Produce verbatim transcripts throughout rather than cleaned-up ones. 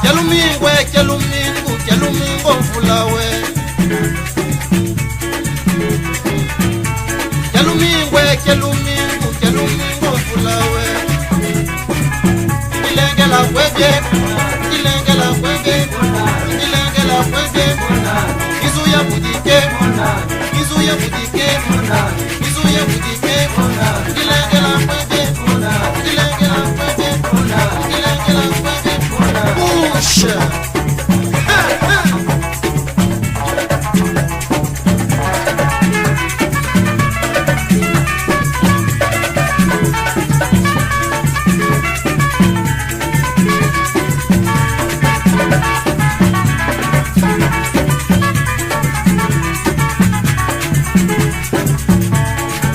Kyalumingu, kyalumingu, kyalumingu mvula we. Kyalumingu, kyalumingu, kyalumingu mvula we. Ndilengela kwebye, ndilengela kwebye, ndilengela kwebye. Izu ya budike, izu ya budike, izu ya budike. Puxa!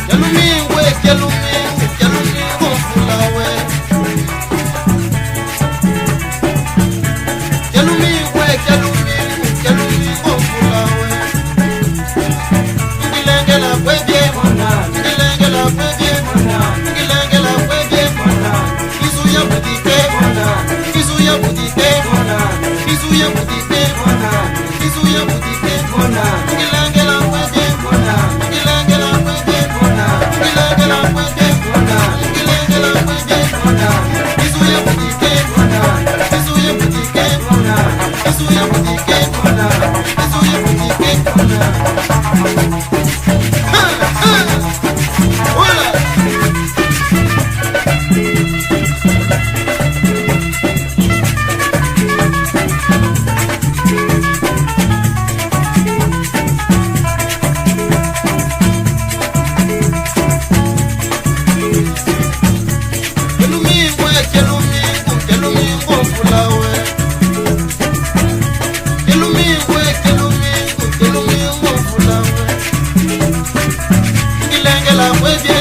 Kyalumingu, kyalumingu, kyalumingu mvula we. Kyalumingu, kyalumingu, kyalumingu mvula we. Ndilengela kwebye, ndilengela kwebye, ndilengela kwebye. Izu ya budike, izu ya budike, izu ya budike. Kyalumingu, kyalumingu, kyalumingu mvula we. Kyalumingu, kyalumingu, kyalumingu mvula we. Ndilengela kwebye,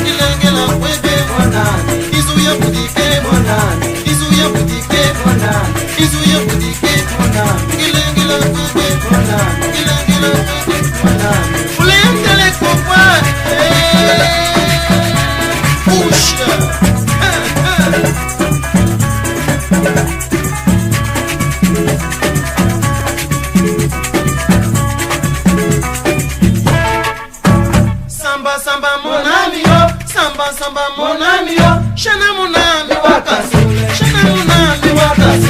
ndilengela kwebye. Izu ya budike, izu ya budike, izu ya budike. Samba, samba, mon ami, oh. Samba, samba, mon ami, oh. Shana mon ami wa kasule. Shana mon ami wa kasule.